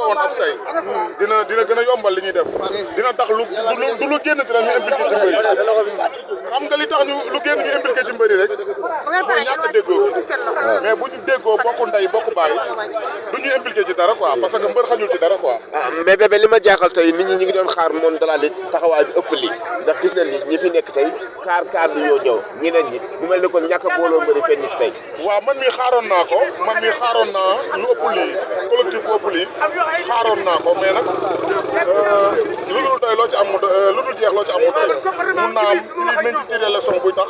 woon ab say dina gën a yombal li ñuy def dina tax lu lu génn ci rek ñu impliqué ci mbëri xam nga li tax lu génn ñu impliqué ci mbëri rek mooy ñàkk a déggoo mais bu ñu déggoo bokku ndey bokku baay du ñu impliqué ci dara quoi parce que mbër xañul ci dara quoi. mais bébé li ma jaaxal tey nit ñi ñu ngi doon xaar moom de la lutte taxawaay bi ëpp lii ndax gis nañ ni ñi fi nekk tey kaar bi ñoo ñëw ñeneen ñi mu mel ni kon ñàkk a booloo mbëri feeñ ci tey. waaw man mii xaaroon naa ko lu ëpp lii collectif bu ëpp lii xaaroon naa ko mais nag lu dul doy loo ci am lu dul jeex loo ci am mu doy mun naa am lii nañ ci tiré leçon buy tax.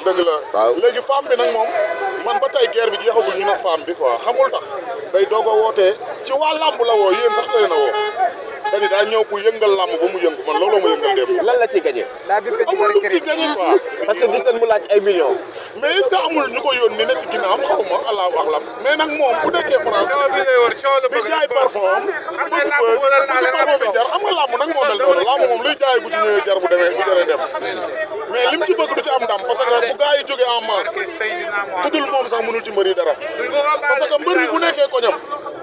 dëgg la. waaw léegi femme bi nag moom man ba tey guerre bi jeexagul ñu ne femme bi quoi xamul tax day doog a wootee ci waa làmb la woo yéen sax day na woo dañu daa ñëw ku yëngal làmb ba mu yëngu man looloo ma yëngal démb. lan la ciy gagné. amul lu ci gagné quoi. parce que gis nañ mu laaj ay millions. mais est-ce que amul ñu ko yónni ne ci ginnaawam xaw ma allahu axlam mais nag moom bu nekkee France di jaay parfum bi jar xam nga làmb nag moo mel noonu làmb moom luy jaay bu ci ñëwee jar bu jaree dem mais lim ci bëgg du ci am ndam parce que bu gars yi jógee en masse ku dul moom sax mënul ci mbëri dara parce que mbër bi bu nekkee koñam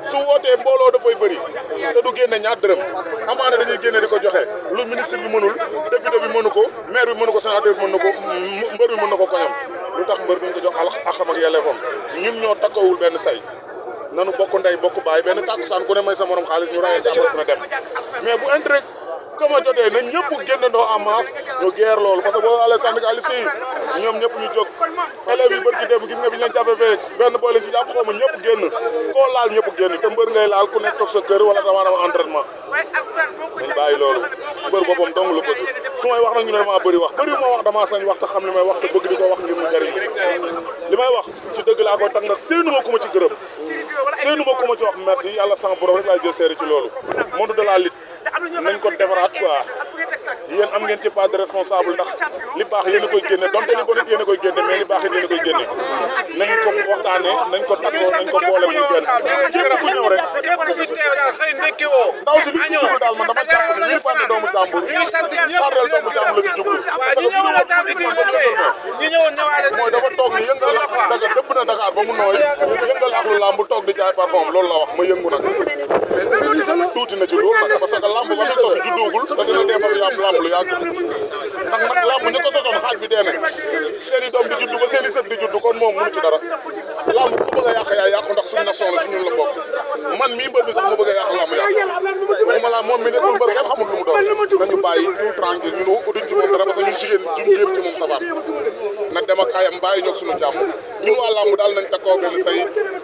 su wootee mbooloo dafay bëri te du génne ñaar dërëm amaana dañuy génne di ko joxe lu ministre bi mënul député bi mënu ko maire bi mënu ko sénateur bi mën na ko mbër bi mën na ko koñam lu tax mbër duñ ko jox axam ak yelleefam ñun ñoo takkawul benn say nanu bokk ndey bokk baay benn tàkkusaan ku ne may sa morom xaalis ñu rayante après na dem mais bu intérêt comme jotee na ñëpp génnandoo en masse ñu guerre loolu parce que boo xoolee syndicaliste yi ñoom ñëpp ñu jóg élèves yi bërki démb gis nga bi ñu leen jàppee fee benn boo leen ci jàpp xaw ma ñëpp génn koo laal ñëpp génn te mbër ngay laal ku nekk toog sa kër wala damaa am entraînement nañ bàyyi loolu mbër boppam dong la bëgg su may wax nag ñu ne damaa bëri wax ma wax damaa sañ wax te xam li may wax te bëgg di ko wax ngir mu jariñ li may wax ci dëgg laa koy tag nag séenu ma ku ma ci gërëm séenu ma ku ma ci wax merci yàlla sama borom rek laay jël seeri ci loolu monde de la lutte nañ ko defaraat quoi yéen am ngeen ci part de responsable ndax li baax yéen a koy génne donte li bon it yéen a koy génne mais li baax it yéen a koy génne nañ ko waxtaanee nañ ko takkoo nañ ko boole muy benn képp ku ñëw rek képp ku fi teew daal xëy ndekki woo ndaw si li ci jublu daal man dama jàpp ne ñuy fànn doomu jàmbur fànnal doomu jàmbur la ci jublu parce que bu ñu ñëwoon ñëwaale mooy dafa toog ni yëngal daga dëpp na Dakar ba mu nooy yëngal ak lu lamb toog di jaay parfum loolu la wax ma yëngu nag tuuti na ci loolu nag parce que lamb ba mu sos juddoogul te dina dee ba lamb lu yàgg ndax nag lamb ñu ko sosoon xaaj bi dee na seen i doom di juddu ba seen i sët di juddu kon moom mënu ci dara lamb bu bëgg a yàq yaa yàqu ndax suñu nation la suñu la bokk man mii mbër bi sax ma bëgg a yàq lamb yàq waxuma la moom mi nekkul mbër kenn xamul lu mu doon nañu bàyyi tout tranquille ñun uduñ ci moom dara parce que ñun jigéen duñ jéem ci moom sabaan na dem ak ayam bàyyi ñoog suñu jàmm ñun waa lamb daal nañ takkoo benn say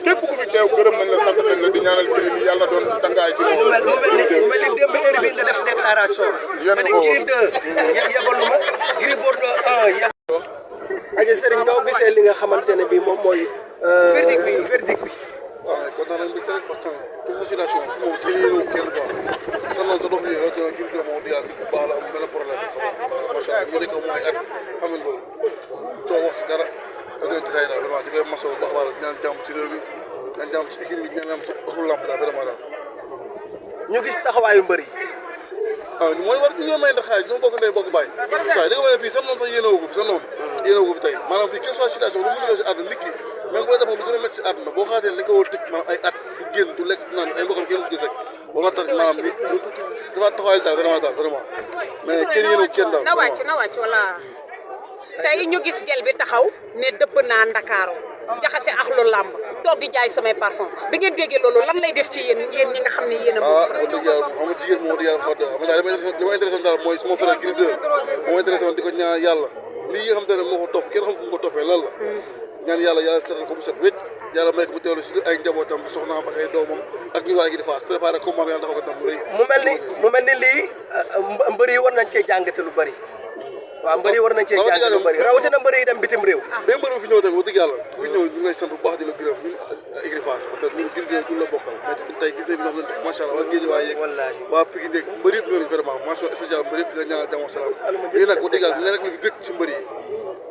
képp ku fi teew gërëm nañ la sant nañ la di ñaanal gëri ni yàlla doon tàngaay ci moom mu mel ni démb heure bi nga def déclaration yéen ko Gris 2 yabaluma Gris Bordeaux 1 yabal aja Serigne noo gisee li nga xamante ne bi moom mooy verdict bi waaw kontaan nañ bi très parce que considération fi moom kii yéen kenn quoi salon sa dox yi rek Gris 2 moom di yàlla bi baax la am benn problème macha allah ñu nekk mooy at xam nga loolu coo wax ci dara da ngay détaillé daal vraiment di koy masawu baax baax ñaan jàmm ci réew mi ñaan jàmm ci équipe bi ñaan jàmm ci waxlu lamb daal vraiment daal ñu gis taxawaayu mbër yi waaw mooy war ñoo may ndax xaaj ñoo bokk ndey bokk bàyyi saa da nga mën a fii sa noonu sax yéenoo ko fi sa noonu yéenoo ko fi tey maanaam fii quelle soit situation lu mu ñëw si àdduna nit ki même bu la defoon lu gën a métti si àdduna boo xaatee li nga ko war a tëj maanaam ay at du génn du lekk naan ay mbokkam kenn du gis rek ba nga tax maanaam nit dafa taxawaay daal vraiment mais kenn yéenoo kenn daal na wàcc wala tey ñu gis gel bi taxaw ne dëbb naa Ndakaaru jaxase ak lu làmb toog di jaay samay parfum bi ngeen déggee loolu lan lay def ci yéen ñi nga xam ne yéen a moom wax dëgg yàlla xam nga jigéen moo di yàlla xaw ma daal li ma intéressé daal mooy suma frère Gris 2 moo intéressé woon di ko ñaan yàlla lii nga xam te ne moo ko topp kenn xam fu mu ko toppee lan la ñaan yàlla setal ko mu set wécc yàlla may ko mu teewlu si ay njabootam soxnaam ak ay doomam ak ñu waa gi di faas préparé combat yàlla dafa ko tam bu rëy mu mel ni lii mbër yi war nañ cee jàngate lu bari waaw mbër yi war nañ cee jàngate lu bari rawatina mbër yi dem bitim réew mais mbër bu fi ñëw tamit wax dëgg yàlla ku fi ñëw ñu ngi lay sant bu baax di la gërëm ñun écurie Fass parce que ñun Gris 2 du la bokkal mais tamit tey gis nañ ñoom lañ macha allah waa géej waa yeeg waa Pikine yeeg mbër yëpp ñoo nañ vraiment mention spéciale mbër yëpp di la ñaanal jàmm salaam lii nag wax dëgg yàlla leen rek la fi gëj ci mbër yi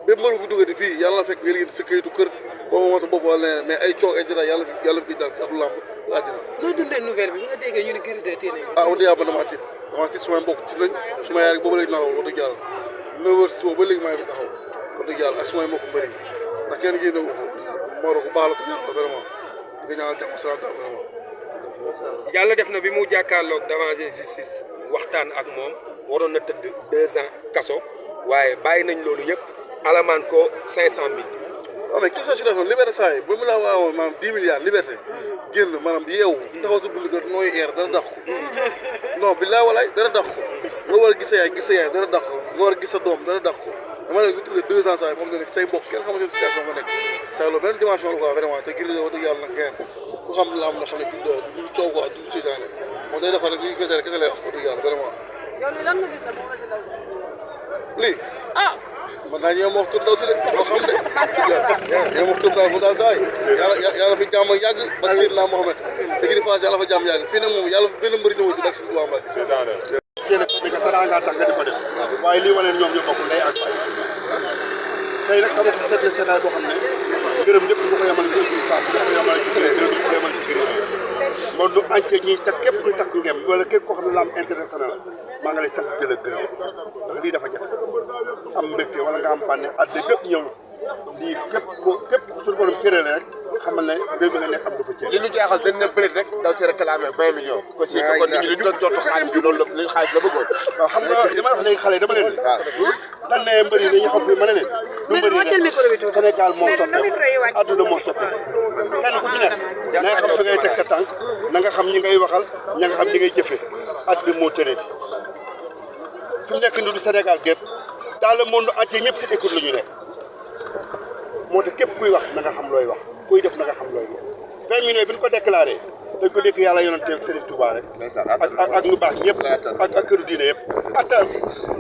bépp mbër bu fi duggati fii yàlla na fekk nga liggéey sa këyitu kër boobu moo sa bopp wala leneen mais ay coow ay jotaay yàlla fi gëj daal ci ak lamb àddina loo dundee nouvelle bi nga déggee ñu ne Gris 2 téye nañ ko ah wax dëgg yàlla man dama tiit sumay mbokk tiit nañ suma yaay rek boobu léegi nalaw wax dëgg yàlla 9 heures suba ba léegi maa ngi fi taxaw wax dëgg yàlla ak sumay mbokk mbëri ndax kenn génne wu ko Maodo ku baax la ku yàlla vraiment di nga ñaanal jàmm salaam daal vraiment. yàlla def na bi mu jàkkaarloog devant justice waxtaan ak moom waroon na tëdd 2 ans kaso waaye bàyyi nañ loolu yëpp alamaan ko 500 000. waaw mais question si dafa liberté saa yi ba mu la waawoon maanaam 10 milliards liberté génn maanaam yeewu taxaw sa bunt kër nooy air dara dax ko non billaay walaay dara dax ko nga war a gis sa yaay dara dax ko nga war a gis sa doom dara dax ko dama ne bu tuddee 2 ans saa yi moom ne nekk say mbokk kenn xamante ne situation nga nekk saa loolu beneen dimension la quoi vraiment te Gris wax dëgg yàlla nag ngeen ku xam la am na xam ne du coow quoi du seytaane moom day defar rek li ñu féetee kese lay wax dëgg yàlla vraiment. yow lii lan nga gis ne moom la si daw si lii ah man naa ñëw ma wax tur daw si de moo xam de ñëw ma wax tur daal fu daal saa yi yàlla fi jàmm yàgg ba Seydina Mohamed te Gris Fass yàlla fa jàmm yàgg fii nag moom yàlla fa benn mbëri ñëw ci dak si Touba Mbacké génn ko dëgg teraanga tax nga di ko def waaye lii wane ñoom ñoo bokk ndey ak baay tey nag sama ko seet na boo xam ne gërëm ñëpp ñu ko yemale ci Gris Fass ñu ko yemale ci Gris gërëm ñu ko yemale ci Gris moom nu entier ñi te képp kuy takk ngem wala képp koo xam ne la am intéressé na la maa ngi lay sant di la gërëm ndax lii dafa jafe am mbégte wala nga am bànneex àddina bépp ñëw lii képp suñu borom cërale rek xamal ne réew mi nga nekk am dafa cër. li ñu jaaxal dañ ne bëri rek daw ci réclamé 20 millions. ko si kon nit ñi li ñu doon jot xaalis bi loolu la xaalis la bëggoon. waaw xam nga li ma wax léegi xale dama leen ni. waaw dañ ne mbëri dañuy xam fi ma ne leen. du mbëri Sénégal moo soppeeku adduna moo soppeeku kenn ku ci nekk na nga xam fi ngay teg sa tànk na nga xam ñi ngay waxal ña nga xam ñi ngay jëfee adduna moo tëreeti fi mu nekk nii du Sénégal gépp dans le monde entier ñëpp si écoute la ñu nekk moo tax képp kuy wax na nga xam looy wax kuy def na nga xam looy def 20 millions bi ñu ko déclaré dañ ko def yàlla yonante ak Serigne Touba rek ak ñu baax ñëpp ak këru diine yëpp attan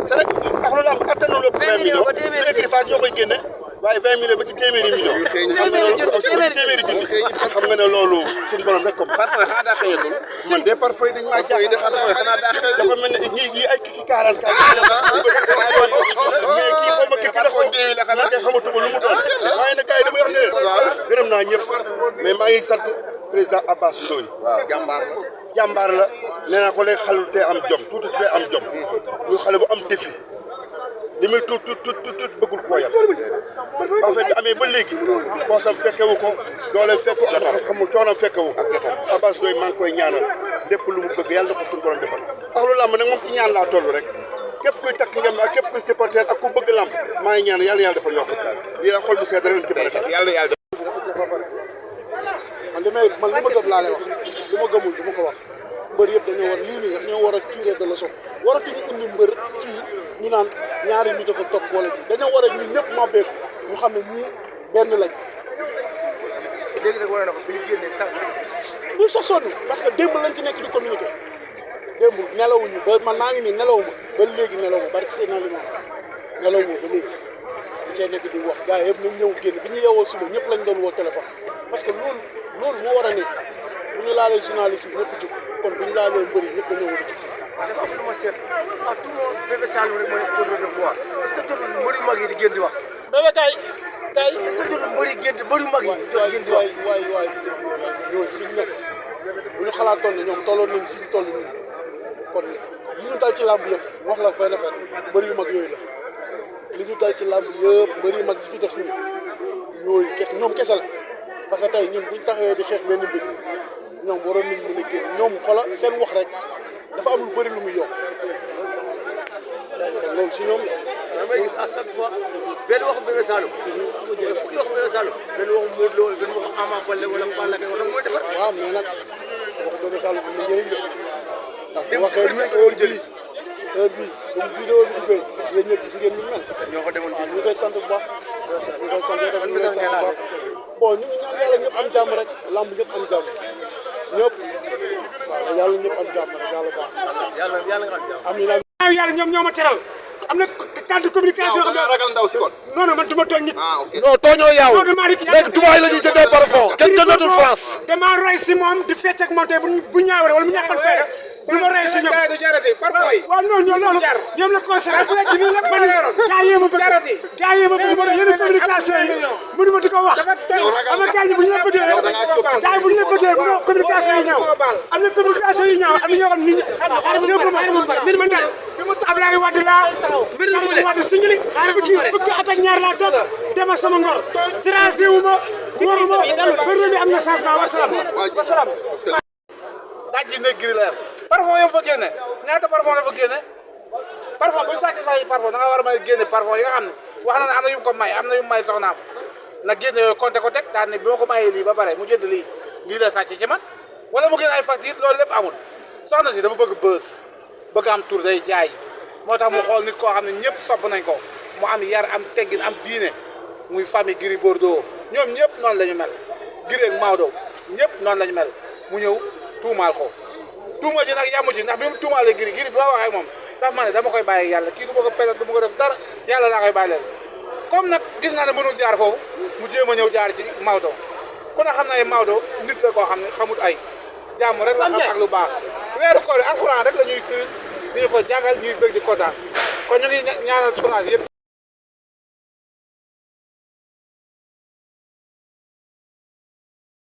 Sénégal ak loolu am attanu lépp 20 millions Gris Fass ñoo koy génne waaye 20 millions ba ci téeméeri millions téeméeri junni xam nga ne loolu suñu borom rek ko parfois xanaa daa xëyatul man de parfois dañ maa jaaxal xanaa daa xëyatul dafa mel ne ñii ay kii 40 mais kii xaw ma kii dafa déewi la xanaa xamatuma lu mu doon waaye nag gars yi dama wax ne gërëm naa ñëpp mais maa ngi sant président Abbas Ndoye jàmbaar la nee naa ko léegi xale te am jom tuuti si am jom muy xale bu am défi li muy tuut bëggul koo yab en fait amee ba léegi poosam fekkewu ko dooleem fekkewu ko xam coonam fekkewu ko Abbas Ndoye maa ngi koy ñaanal lépp lu mu bëgg yàlla na ko suñu borom defal ak lu làmb nag moom ci ñaan laa toll rek képp kuy takk ngem ak képp kuy supporter ak ku bëgg lamb maa ngi ñaan yàlla defal yokk lii la xol bu sedd rek ci barke yàlla man li ma gëm laa lay wax li ma gëmul du ma ko wax mbër yëpp dañoo war lii nii daf ñoo war a tirer de leçon waratuñu indi mbër fii ñu naan ñaari nit a ko topp wala dañoo war a ñun ñëpp mabbeeku ñu xam ne ñii benn lañ. léegi nag wane na ko suñu génnee sax bu sax sonn parce que démb lañ ci nekk di communiqué démb nelawuñu ba man maa ngi nii nelawuma ba léegi nelawuma barke seen aliment nelawuma ba léegi bu cee nekk di wax gars yi yëpp nañ ñëw génn bi ñu yeewoo suba ñëpp lañ doon woo téléphone parce que loolu moo war a nekk bu ñu laalee journaliste yi ñëpp ci kon bu ñu laalee mbëri ñëpp dañoo war a ci dafa am lu ma seet ah tout le monde Bébé Saloum rek moo nekk porteur de voix est-ce que jotul mbëri mag yi di génn di wax Bébé kay est-ce que jotul mbëri génn mbëri mag yi jot génn di wax waay ñoo fi ñu nekk bu ñu xalaatoon ne ñoom tolloon nañ fi ñu toll nii kon li ñu dal ci làmb yëpp wax la benn affaire mbëri yu mag yooyu la li ñu dal ci làmb yëpp mbëri yu mag yi fi des nii yooyu ñoom kese la parce que tey ñun buñ taxawee di xeex benn mbir ñoom waroon nañ mën a génn ñoom xoolal seen wax rek dafa am lu bëri lu muy yokk loolu si ñoom la. damay gis à chaque fois benn waxu Bébé Saloum mu jëlee fukki waxu Bébé Saloum benn waxu Modou Lo wala benn waxu Ama Baldé wala Balla Gaye wala mooy defar. waaw mais nag waxu Bébé Saloum am na njëriñ de. ndax bu waxee dem si heure bii comme vidéo bi duggee yéen ñëpp si ngeen ñu mel. ñoo ko demoon waaw ñu koy sant bu baax. ñu koy sant bu baax bon ñu ngi ñaan yàlla ñëpp am jàmm rek lamb ñëpp am jàmm ñëpp waaw yàlla ñëpp am jàmm rek yàlla baax. yàlla nga am jàmm. amiin amiin. yàlla ñoom ñoo ma teral am na carte de communication xam ne ragal ndaw si kon. non non man du ma tooñ nit. non tooñoo yaaw non Malick léegi tubaab yi la ñuy jëndee parfum kenn jëndatul France. damaa roy si moom di fecc ak moom tey bu ñaawale wala mu ñàkkal fayda du ma roy si ñoom waaw non non loolu ñoom la concerné man gaa yee ma bëgg ma yenn communication yi mënu ma di ko wax am na gaa yi bu ñu la bëggee gaa yi bu ñu la bëggee bu communication yi ñaaw am na communication yi ñaaw am na ñoo xam nit ñi ñoo ko man daal Ablaye Wade laa Ablaye Wade singili fukki at ak ñaar laa toog demal sama ngor tracé wu ma réew mi am na changement wasalaam. daaj ji nekk giri leer parfum yam fa génne ñaata parfum la fa génne parfum bu ñu sàcc say parfum da nga war a mën a génne parfum yi nga xam ne wax na ne am na yu ko may am na yu may soxnaam na génne yooyu compté ko teg daal ne bi ma ko mayee lii ba pare mu jënd lii la sàcc ci man wala mu génne ay facture loolu lépp amul soxna si dafa bëgg bës bëgg am tur day jaay moo tax mu xool nit koo xam ne ñëpp sopp nañ ko mu am yar am teggin am diine muy famille Gris Bordeaux ñoom ñëpp noonu la ñu mel Gris ak Maodo ñëpp noonu la ñu mel mu ñëw tuumaal ko tuuma ji nag yamu ci ndax bi mu tuumaalee Gris bi ma waxee ak moom daf ma ne dama koy bàyyi yàlla kii du ma ko période du ma ko def dara yàlla laa koy bàyyi leen comme nag gis naa ne mënul jaar foofu mu jéem a ñëw jaar ci Maodo ku ne xam na ne Maodo nit la koo xam ne xamut ay jàmm rek la xam ak lu baax weeru koor yi alxuraan rek la ñuy firil di ñu ko jàngal ñuy bëgg di kontaan kon ñu ngi ñaanal journaliste yëpp